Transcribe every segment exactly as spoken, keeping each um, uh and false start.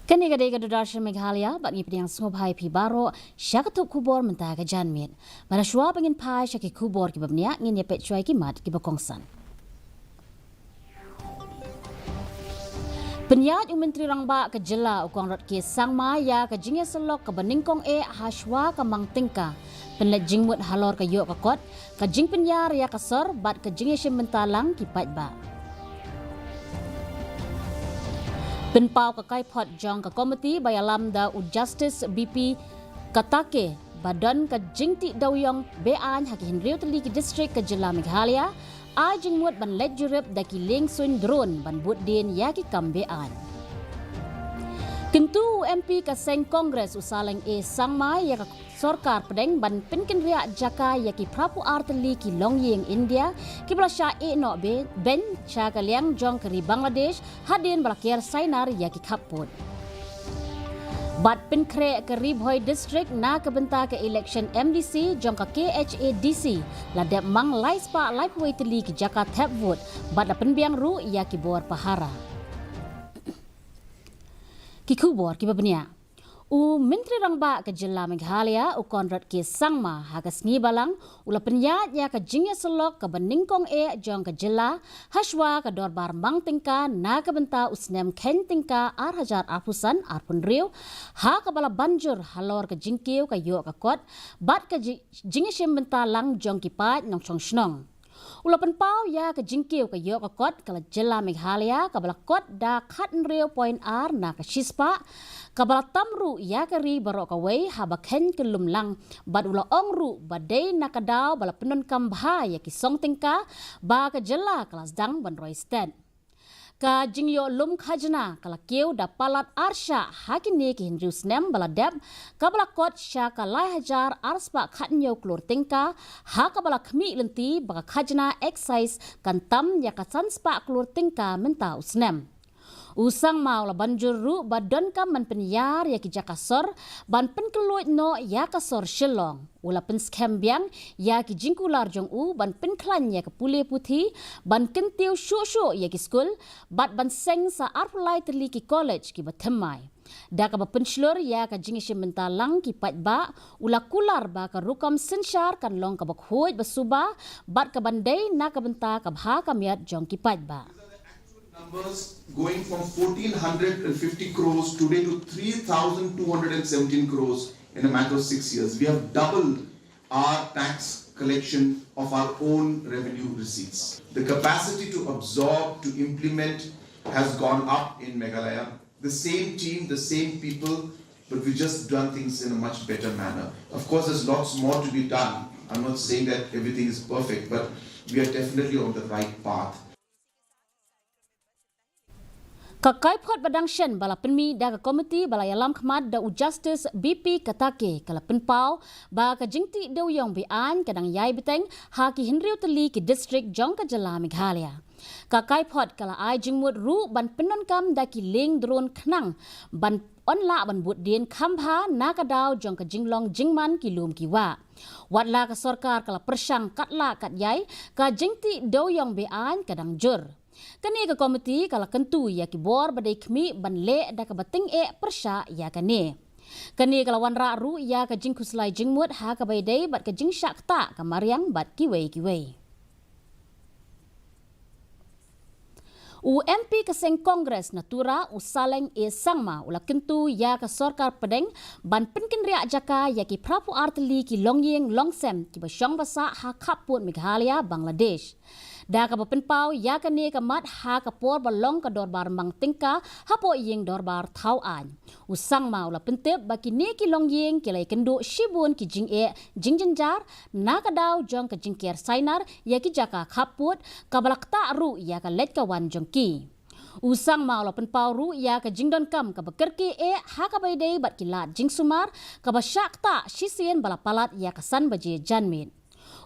Kane ka dei ka Doordarshan Meghalaya, bad ngi pdiang sngewbha ïa phi baroh sha ka tup khubor mynta ka janmiet. Bad shuwa ba ngin phai sha ki khubor kiba bniah, ngin ïa peit shuwa ïa ki mat kiba kongsan. Pynïaid u Myntri Rangbah ka jylla u Conrad K Sangma ïa ka jingïasyllok kaba nyngkong eh ha shuwa ka mang tyngka. Pynleit jingmut halor ka ïoh ka kot, ka jingpynïar ïa ka sor bad ka jingïashim bynta lang ki paidbah. Pynpaw ka kaiphod jong ka komiti ba ïalam da u Justice B P Katake ba don ka jingtih dewïong be-aiñ ha ki hynriew tylli ki district ka jylla Meghalaya, ai jingmut ban leit jurip da ki lieng suiñ drone ban bud dien ïa ki kam be-aiñ. Kyntu u M P ka seng Congress u Saleng A Sangma ïa ka sorkar pdeng ban pynkynriah jaka ïa ki phra phew ar tylli ki longïing India kiba la shah ïehnoh be-, beiñ sha ka liang jong ka ri Bangladesh hadien ba la ker sainar ïa ki khappud. Bad pynkhreh ka Ri Bhoi District na ka bynta ka election M D C jong ka K H A D C, la dep mang lai spah lai phew wei tylli ki jaka thep vote, bad la pynbiang ruh ïa ki bor pahara. Ki khubor kiba bniah. U Myntri Rangbah ka jylla Meghalaya, u Conrad K Sangma, ha ka sngi Balang, u la pynïaid ïa ka jingïasyllok kaba nyngkong eh jong ka jylla, ha shuwa ka dorbar mang tyngka na ka bynta u snem kheiñ tyngka ar hajar arphew san arphew hynriew, ha kaba la ban jur halor ka jingkiew ka ïoh ka kot, bad ka ji-, jingïashim bynta lang jong ki paid nongshong shnong. U la pynpaw ïa ka jingkiew ka ïoh ka kot ka la jylla Meghalaya kaba la kot da khathynriew point ar na ka shispah, kaba la tam ruh ïa ka ri baroh kawei haba kheiñ kyllum lang, bad u la ong ruh ba dei na ka daw ba la pyndonkam bha ïa ki song tyngka ba ka jylla ka la sdang ban roi stet. Ka jingïoh lum khajna ka la kiew da palat ar shah ha kine ki hynriew snem ba la dep, kaba la kot sha ka lai hajar ar spah khathynñiew klur tyngka, ha kaba la khmih lynti ba ka khajna excise kan tam ïa ka san spah klur tyngka mynta u snem. U Sangma u la ban jur ruh ba donkam ban pynïar ïa ki jaka sor, ban pynkhlaiñ noh ïa ka sor Shillong. U la pynskhem biang ïa ki jingkular jong u ban pynkhlaiñ ïa ka pule puthi, ban kyntiew shuh shuh ïa ki skul, bad ban seng sa arphew lai tylli ki college kiba thymmai. Da kaba pynshlur ïa ka jingïashim bynta lang ki paidbah, u la kular ba ka rukom synshar kan long kaba khuid ba suba, bad kaban dei na ka bynta ka bha ka miat jong ki paidbah. Numbers going from fourteen hundred and fifty crores today to three thousand two hundred and seventeen crores in a matter of six years. We have doubled our tax collection of our own revenue receipts. The capacity to absorb, to implement has gone up in Meghalaya. The same team, the same people, but we just done things in a much better manner. Of course, there's lots more to be done. I'm not saying that everything is perfect, but we are definitely on the right path. Ka kaiphod ba dang shen ba la pynmih da ka komiti ba la ïalam khmat da u Justice B P Katake ka la pynpaw ba ka jingtih dewïong be-aiñ ka dang ïai bteng ha ki hynriew tylli ki district jong ka jylla Meghalaya. Ka kaiphod ka la ai jingmut ruh ban pyndonkam da ki lieng drone khnang ban yn lah ban bud dien kham bha na ka daw jong ka jinglong jingman ki lum ki wah. Wat la ka sorkar ka la pyrshang katba lah katba ïai, ka jingtih dewïong be-aiñ ka dang jur. Kane ka komiti ka la kyntu ïa ki bor ba dei khmih ban leh da kaba tyngeh pyrshah ïa kane. Kane ka la wanrah ruh ïa ka jingkhuslai jingmut ha kaba ïadei bad ka jingshah ktah ka mariang bad kiwei kiwei. U M P ka seng Congress na Tura, u Saleng A Sangma, u la kyntu ïa ka sorkar pdeng ban pynkynriah jaka ïa ki phra phew ar tylli ki longïing longsem kiba shong ba sah ha khappud Meghalaya Bangladesh. Da kaba pynpaw ïa kane ka mat ha ka por ba long ka dorbar mang tyngka hapoh ïing dorbar thaw aiñ, u Sangma u la pyntip ba kine ki longïing ki la ïakynduh shibun ki jingeh jingjynjar na ka daw jong ka jingker sainar ïa ki jaka khappud, kaba la ktah ruh ïa ka leit ka wan jong ki. U Sangma u la pynpaw ruh ïa ka jingdonkam kaba kyrkieh ha kaba ïadei bad ki lad jingsumar, kaba shah ktah shisien ba la palat ïa ka san baje janmiet.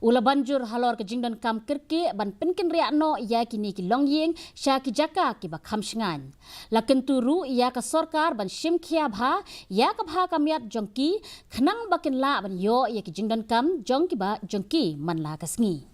U la ban jur halor ka jingdonkam kyrkieh ban pynkynriah noh ïa kine ki longïing sha ki jaka kiba kham shngaiñ. La kyntu ruh ïa ka sorkar ban shim khia bha ïa ka bha ka miat jong ki, khnang ba kin lah ban ïoh ïa ki jingdonkam jong kiba jong ki man la ka sngi.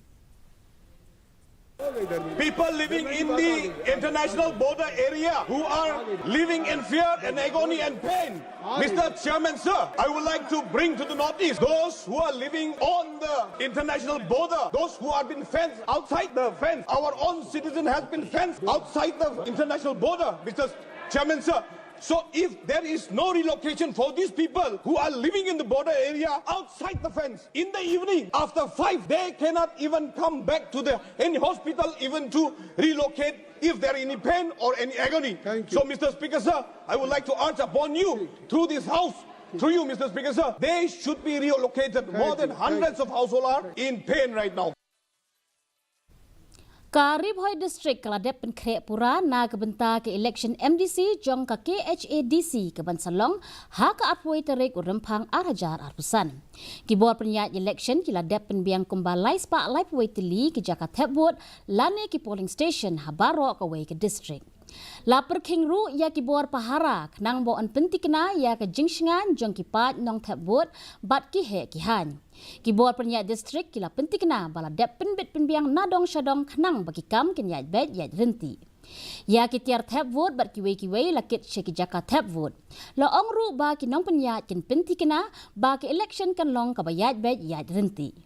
People living in the international border area who are living in fear and agony and pain. Mister Chairman, sir, I would like to bring to the Northeast those who are living on the international border, those who have been fenced outside the fence. Our own citizen has been fenced outside the international border, Mister Chairman, sir. So if there is no relocation for these people who are living in the border area outside the fence, in the evening, after five, they cannot even come back to the any hospital even to relocate if there any pain or any agony. Thank you. So, Mister Speaker, sir, I would like to urge upon you through this house, through you, Mister Speaker, sir, they should be relocated. Thank More you. Than Thank hundreds you. Of households are in pain right now. Ka Ri Bhoi District ka la dep pynkhreh pura na ka bynta ka election M D C jong ka K H A D C ka ban sa long ha ka arphew tarik u Rymphang ar hajar arphew san. Ki bor pynïaid election ki la dep pynbiang kumba lai spah laiphew tylli ki jaka thep vote lane ki polling station ha baroh kawei ka district. La pyrkhing ruh ïa ki bor pahara khnang ba yn pyntikna ïa ka jingshngaiñ jong ki paid nongthep vote bad ki heh ki haiñ. Ki bor pynïaid district ki la pyntikna ba la dep pynbit pynbiang na dong sha dong khnang ba ki kam kin ïaid beit ïaid ryntih. Ïa ki tiar thep vote bad kiwei kiwei la kit sha ki jaka thep vote. La ong ruh ba ki nongpynïaid kin pyntikna ba ka election kan long kaba ïaid beit ïaid ryntih.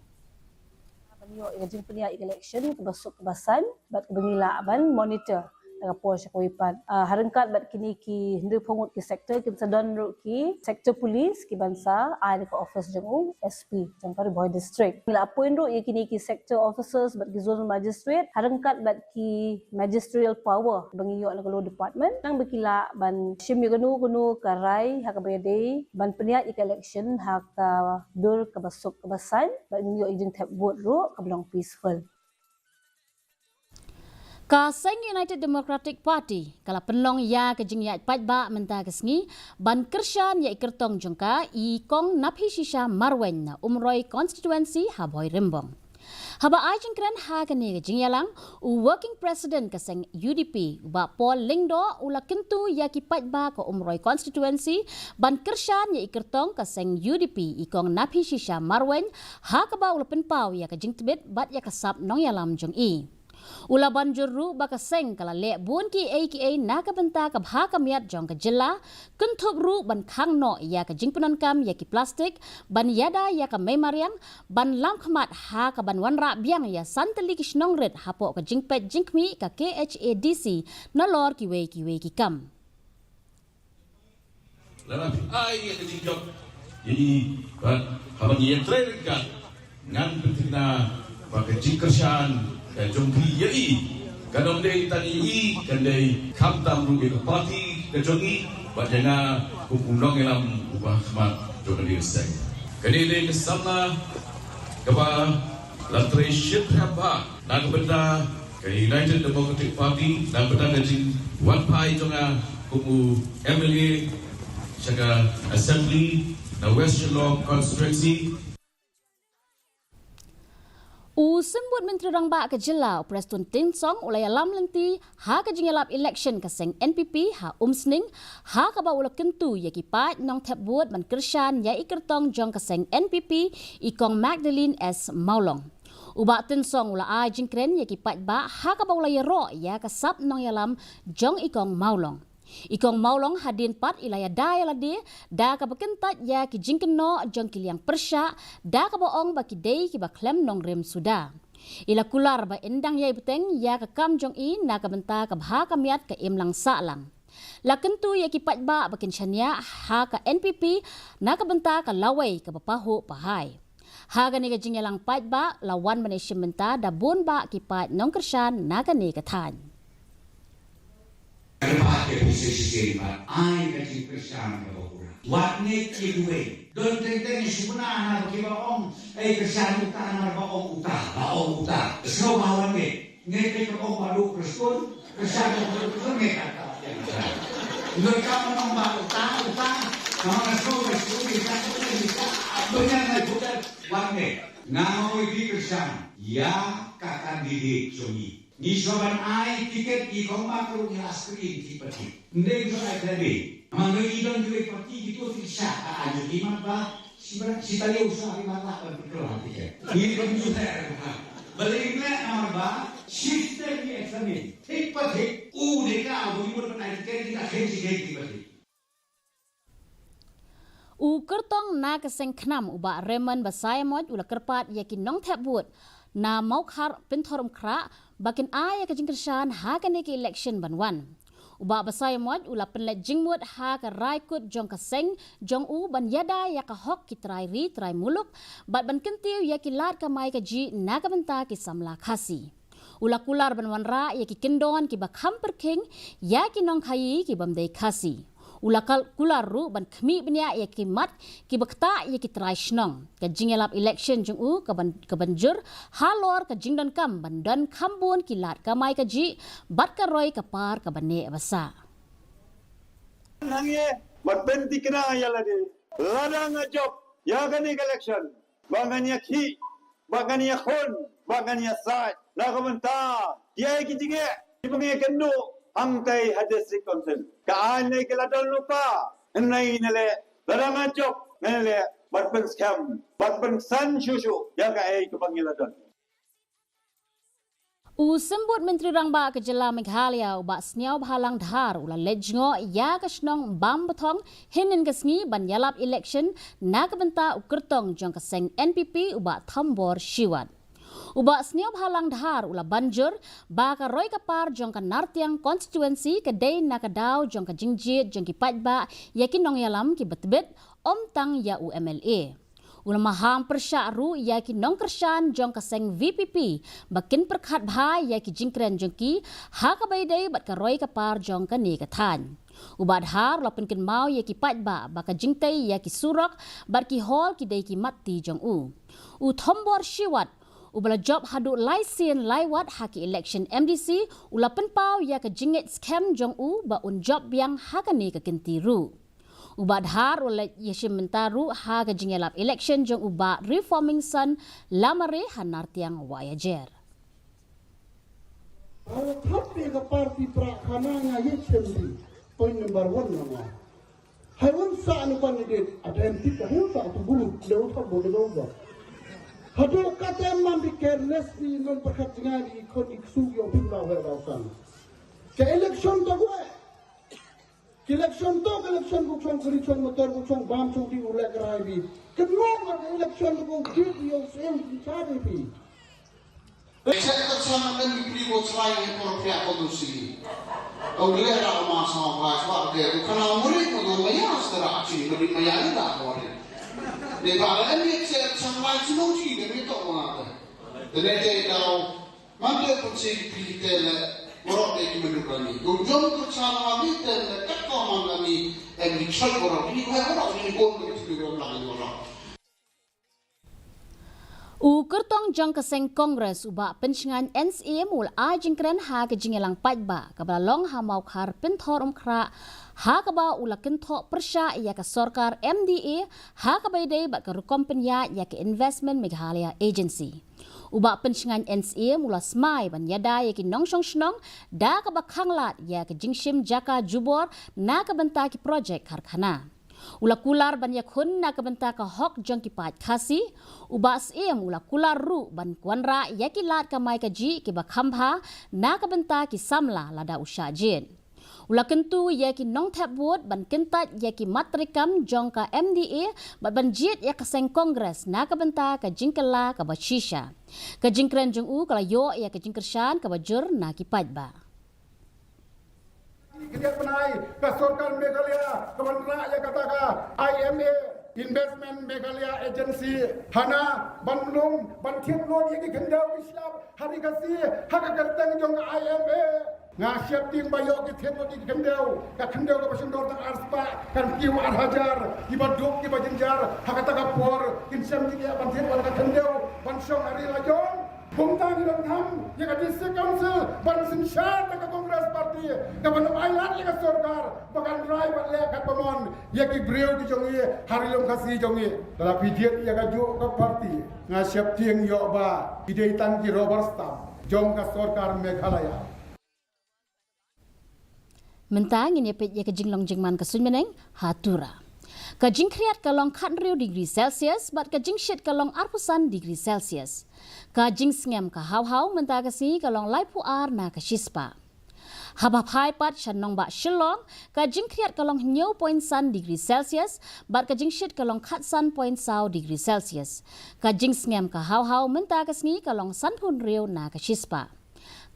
Ban ïoh ïa ka jingpynïaid ïa ka election kaba suk kaba saiñ bad kaba ngi lah ban monitor na ka por sha kawei pat. Ah, ha ryngkat bad kine ki hynriewphew ngut ki sector, kin sa don ruh ki sector police ki ban sa ai na ka office jong u S P jong ka Ri Bhoi District. Ngi la appoint ruh ïa kine ki sector officers bad ki zonal magistrate ha ryngkat bad ki magisterial power ba ngi ïoh na ka law department, khnang ba ki lah ban shim ïa kano kano ka rai ha kaba ïadei ban pynïaid ïa ka election ha ka dur kaba suk kaba saiñ bad ngin ïoh ïa ka jingthep vote ruh kaba long peaceful. Ka seng United Democratic Party ka la pynlong ïa ka jingïaid paidbah mynta ka sngi ban kyrshan ïa i kyrtong jong ka, i Kong Naphishisha Marwein na Umroi constituency ha Bhoirymbong. Haba ai jingkren ha kane ka jingïalang, u working president ka seng U D P, u Bah Paul Lyngdoh, u la kyntu ïa ki paidbah ka Umroi constituency ban kyrshan ïa i kyrtong ka seng U D P, i Kong Naphishisha Marwein, ha kaba u la pynpaw ïa ka jingtbit bad ïa ka sap nongïalam jong i. U la ban jur ruh ba ka seng ka la leh bun kiei kiei na ka bynta ka bha ka miat jong ka jylla, kynthup ruh ban khang noh ïa ka jingpyndonkam ïa ki plastik, ban ïada ïa ka mei mariang, ban lam khmat ha ka ban wanrah biang ïa san tylli ki shnong rit hapoh ka jingpeit jingkhmih ka K H A D C nalor kiwei kiwei ki kam. Lada phi ai ïa ka jingjop ïa i, bad haba ngi ïatrei ryngkat, ngan pynthikna ba ka jingkyrshan ka jong phi ïa i kan ym dei tang ïa i, kan dei khamtam ruh ïa ka party ka jong i bad ïa nga kum u nongïalam uba khmat jong kane ka seng. Kane dei ka samla kaba la trei shiphew bha na ka bynta ka United Democratic Party, na ka bynta ka jingwan phai jong nga kum u M L A sha ka Assembly na West Shillong Constituency. U Symbud Myntri Rangbah ka jylla, u Prestone Tynsong, u la ïalam lynti ha ka jingïalap election ka seng N P P ha Umsning, ha kaba u la kyntu ïa ki paid nongthep vote ban kyrshan ïa i kyrtong jong ka seng N P P, i Kong Magdalene S Mawlong. U Bah Tynsong u la ai jingkren ïa ki paidbah ha kaba u la ïaroh ïa ka sap nongïalam jong i Kong Mawlong. I Kong Mawlong hadien pat i la ïada ïa lade da kaba kyntait ïa ki jingkynnoh jong ki liang pyrshah, da kaba ong ba ki dei kiba khlem nongrim suda. I la kular ba yn dang ïai bteng ïa ka kam jong i na ka bynta ka bha ka miat ka imlang sahlang. La kyntu ïa ki paidbah ba kin shaniah ha ka N P P na ka bynta ka lawei kaba pahuh pahai. Ha kane ka jingïalang paidbah la wan ban ïashim bynta da bun bah ki paid nongkyrshan na kane ka thaiñ. Ka ba ka pisa shisien ba ai ka jingkyrshan kaba pura. Wat ngeit ïa kiwei. Don teng teng shu pynah na ba kiba ong, ei, kyrshan uta na ba ong uta, ba ong uta. Sngewbha wat ngeit. Ngeit ka ong ba duk Prestone, kyrshan duk Prestone, ngeit ka ta. Ngeit ka ong ba uta, uta. Namar ka sngewbha shu ngeit ka, ngeit ka. Bynta ngai putar wat ngeit. Nga ong ïa ki kyrshan ïa ka candidate jong ngi. Ngi shu ban ai tiket ïa i Kong Mark ruh ngi la screen ki party. Ym dei ngi shu ai candidate. Namar ngi don kiwei party kito ki sha ka ai jong ki mat ba shi ba shi taïew sha ki mat la ban pynkylla tiket. Ngi kum shu leh ruh ha. Balei ngi leh namar ba Shifte ki examine thik pa thik u dei ka u bui mut ban ai tiket ki ka khen ki khen ki ba thik. U kyrtong na ka seng KHNAM u Bah Raymond Basaiawmoit u la kyrpad ïa ki nongthep vote na Mawkhar Pynthorumkhrah ba kin ai ïa ka jingkyrshan ha kane ka election ban wan. U Bah Basaiawmoit u la pynleit jingmut ha ka rai kut jong ka seng jong u ban ïada ïa ka hok ki trai ri trai muluk bad ban kyntiew ïa ki lad kamai kajih na ka bynta ki samla Khasi. U la kular ban wanrah ïa ki kyndon kiba kham pyrkhing ïa ki nongkhaii ki bym dei Khasi. U la kal- kular ruh ban khmih bniah ïa ki mat kiba ktah ïa ki trai shnong. Ka jingïalap election jong u ka ban, ka ban jur halor ka jingdonkam ban don kham bun ki lad kamai kajih bad ka roi ka par kaba neh ba sah. Nang ïa, bad pynthikna ïa lade. Lada nga jop ïa kane ka election, ba ngan ïa khih, ba ngan ïa khun, ba ngan ïa said na ka bynta kiei ki jingeh kiba ngi kynduh hangtai ha District Council. Ka aiñ ne ka la don lypa, hynrei ngi leh, lada nga jop ngi leh bad pynskhem bad pynsan shuh shuh ïa kaei kaba ngi la don. U Symbud Myntri Rangbah ka Jylla Meghalaya u Bah Sniawbhalang Dhar u la leit jngoh ïa ka shnong Bambathong hynnin ka sngi ban ïalap election na ka bynta u kyrtong jong ka seng NPP u Bah Thombor Shiwat. U Bah Sniawbhalang Dhar u la ban jur ba ka roi ka par jong ka Nartiang constituency ka dei na ka daw jong ka jingjied jong ki paidbah ïa ki nongïalam kiba tbit, ym tang ïa u MLA. U la maham pyrshah ruh ïa ki nongkyrshan jong ka seng VPP ba kin pyrkhat bha ïa ki jingkren jong ki ha kaba ïadei bad ka roi ka par jong kane ka thaiñ. U Bah Dhar u la pynkynmaw ïa ki paidbah ba ka jingtei ïa ki surok bad ki hall ki dei ki mat ti jong u. U Thombor Shiwat uba la jop haduh lai sien lai wat ha ki election MDC u la pynpaw ïa ka jingngeit skhem jong u ba un jop biang ha kane ka kynti ruh. U Bah Dhar u la ïashim bynta ruh ha ka jingïalap election jong u Bah Reforming Son Lamare ha Nartiang Wahiajer. Happy ka party pra khana nga ye chemdi. Point number one nama. Hai wan sa anu pan ni dit. Ada yang tik ka hul sa tu bulu. Dia utap bo dia ubah. Hadu kata man di carelessly non perkat jngai di kon iksu yo pin ba wa ba kan. Ke election to gua. Ki election to, ki election ku chong kri chong motor ku chong bam chong di u lek rai bi. Ki nong ma ki election ku di di yo sel di chari bi. Election to chong na mi pri ko chrai ni por pia ko tu si. Au le ra ma sa ba sa de ku kana muri ko do ma ya sa ra chi ma di ma ya ni da ko ni. Ni ba la ni se chong lai chi no chi de mi to ma. De ne te da Mante pun si ki pili tele, borok de ki mendu kami. Dum jom pun sana mami tele, tak ko mangami, em di choi borok, ni ko borok, ni ko borok, ni ko borok. U kyrtong jong ka seng Congress u Bah Pynshngaiñ N Syiem u la ai jingkren ha ka jingïalang paidbah kaba la long ha Mawkhar Pynthorumkhrah ha kaba u la kynthoh pyrshah ïa ka sorkar MDA ha kaba ïadei bad ka rukom pynïaid ïa ka Investment Meghalaya Agency. U Bah Pynshngaiñ N Syiem u la smai ban ïada ïa ki nongshong shnong da kaba khanglad ïa ka jingshim jaka jubor na ka bynta ki projek karkhana. U la kular ban ïakhun na ka bynta ka hok jong ki paid Khasi. U Bah Syiem u la kular ruh ban wanrah ïa ki lad kamai kajih kiba kham bha na ka bynta ki samla lada u shah jied. U la kyntu ïa ki nongthep vote ban kyntait ïa ki mat treikam jong ka MDA bad ban jied ïa ka seng Congress na ka bynta ka jingkylla kaba shisha. Ka jingkren jong u ka la ïoh ïa ka jingkyrshan kaba jur na ki paidbah. Ka sorkar Meghalaya ka wanrah ïa kata ka IMA, Investment Meghalaya Agency, hana ban lum ban thied lut ïa ki khyndew ki shyiap ha ri Khasi ha ka kyrteng jong ka IMA. Nga sheptieng ba ïoh ki thied lut ïa ki khyndew, ka khyndew kaba sngewdor tang arspah, kan kiew ar hajar, kiba duk kiba jynjar, ha kata ka por kin shem ki ïa ban thied lut ka khyndew ban shong ha ri la jong. Kumta ngi donkam ïa ka District Council ban synshar da ka Congress Party, kaban ai lad ïa ka sorkar ba kan rai bad leh katba mon ïa ki briew ki jong ngi ha ri lum Khasi jong ngi. Lada phi jied ïa kajuh ka party, nga sheptieng ïoh ba ki dei tang ki rubber stamp jong ka sorkar Meghalaya. Mynta ngin ïa peit ïa ka jinglong jingman ka suiñ bneng ha Tura. Ka jingkhriat ka long khathynriew degree Celsius bad ka jingshit ka long arphew san degree Celsius. Ka jingsngem ka hawhaw mynta ka sngi ka long laiphew ar na ka shispah. Haba phai pat sha nongbah Shillong, ka jingkhriat ka long hynñiew point san degree Celsius bad ka jingshit ka long khatsan point saw degree Celsius. Ka jingsngem ka hawhaw mynta ka sngi ka long sanphew hynriew na ka shispah.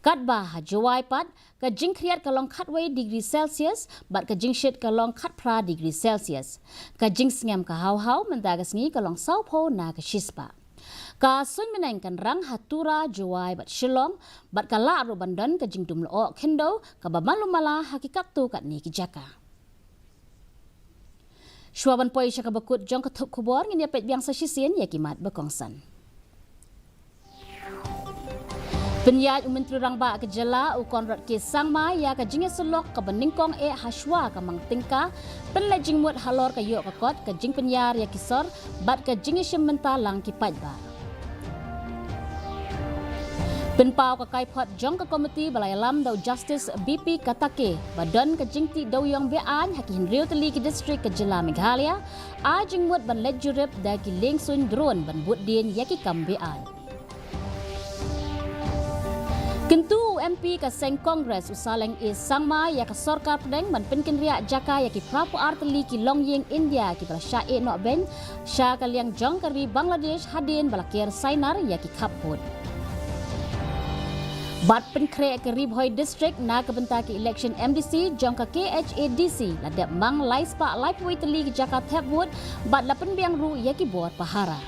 Katba ha Jowai pat, ka jingkhriat ka long khatwei degree Celsius bad ka jingshit ka long khatphra degree Celsius. Ka jingsngem ka hawhaw mynta ka sngi ka long sawphew na ka shispah. Ka suiñ bneng kan rang ha Tura, Jowai bad Shillong bad ka lah ruh ban don ka jingdum lyoh khyndew kaba malu mala ha ki katto katne ki jaka. Shuwa ban poi sha kaba kut jong ka thup khubor, ngin ïa peit biang sa shisien ïa ki mat ba kongsan. Pynïaid u Myntri Rangbah ka jylla u Conrad K Sangma ïa ka jingïasyllok kaba nyngkong eh hashwa ka mang tyngka, pynleit jingmut halor ka ïoh ka kot, ka jingpynïar ïa ki sor bad ka jingïashim bynta lang ki paidbah. Pynpaw ka kaiphod jong ka komiti ba la ïalam da u Justice B P Katake ba don ka jingtih dewiong beaiñ ha ki hynriew tylli ki district ka jylla Meghalaya, ai jingmut ban leit jurip da ki liengsuiñ drone ban bud dien ïa ki kam beaiñ. Kyntu u M P ka seng Congress u Saleng A Sangma ïa ka sorkar pdeng ban pynkynriah jaka ïa ki phraphew ar tylli ki longïing India kiba la shah ïeh noh beiñ sha ka liang jong ka ri Bangladesh hadien ba la ker sainar ïa ki khapbud. Bad pynkhreh ka Ri Bhoi District na ka bynta ka election M D C jong ka K H A D C, la dep mang lai spah laiphew tylli ki jaka thep vote bad la pynbiang ruh ïa ki bor pahara.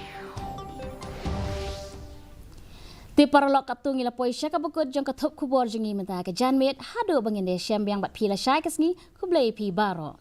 Te paralok, katto ngi la poi sha kaba kut jong ka thup khubor jong ngi mynta ka janmiet, haduh ba ngin ïashem biang bad phi lashai ka sngi, khublei phi baroh.